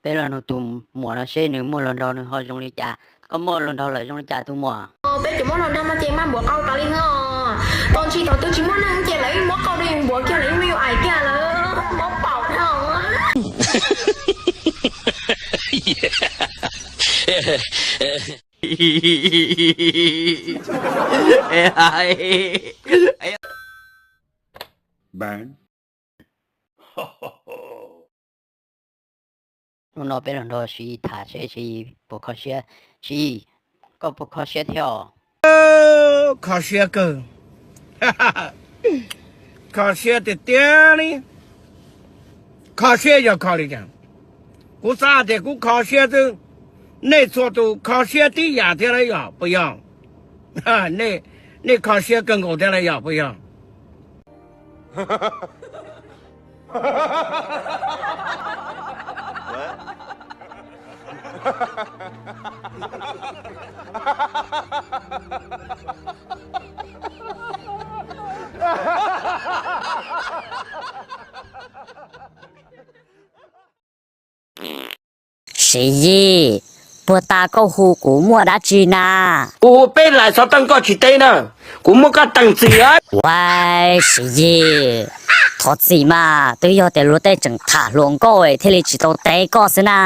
Peb los nug tus muam no seb nws muaj hluas nraug nws ho zoo li cas. Koj muaj hluas nraug lawm zoo li cas tus muam? Peb cov muaj hluas nraug no ces maj npuav qau tas li os. Tos ntshis thaum twg tsis muaj neeg ces lawv yeej muab qau rau yus npuav kiag lawv yeej muab yus aim kiag lawm. Mob paum dhau. Hnub no peb los nrog Siv Yis tham seb Siv Yis puas kho siab. Siv Yis, koj puas kho siab thiab os? Kho siab kawg. Kho siab tiag tiag li. Kho siab yog kho li cas? Kuv xav tias kuv kho siab xwb. Nej txhua tus kho siab tib yam thiab lauj yom, puas yog? Nej kho siab kawg nkaus thiab lauj yom, puas yog? Siv Yis, puag ta koj hu kuv muaj dab tsi na? Kuv hu peb lais xov tooj koj tsis teb na, kuv muab koj teem txim lawm. Ua, Siv Yis, thov txim mas, twb yog tias luag tej tseem tham hluas nkauj thiaj li tsis tau teb koj xwb na.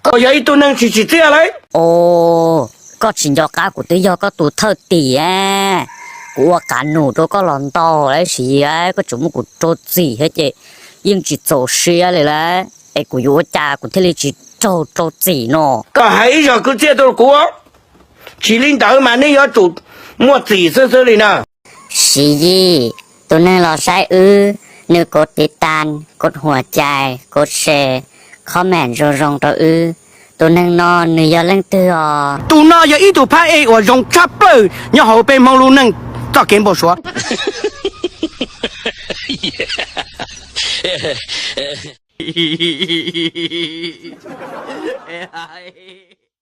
Koj yog ib tug neeg tsis tsim txiaj lauj. Os, koj tsis nco qab kuv twb yog koj tus thawj tim, kuv ua qav num rau koj los ntau lawm Siv Yis, koj tseem muab kuv rau txim thiab ces yeej tsis txaus siab li lawm, es kuv yuav ua cas kuv thiaj li tsis raug rau txim no? Koj hais ib zaug kwv txhiaj rau kuv, tsis li ntawd mas nej yuav tsum muaj txim xwb xwb li na. Siv Yis, tus neeg los saib wb, nws kov tiv tas, kov huam cai, kov share, comment zoo zoo rau wb. Tus neeg no nws yog leej twg os? Tus no yog ib tug phab ej uas zoo tshaj plaws nyob hauv peb Hmoob lub neej txoj kev npau suav.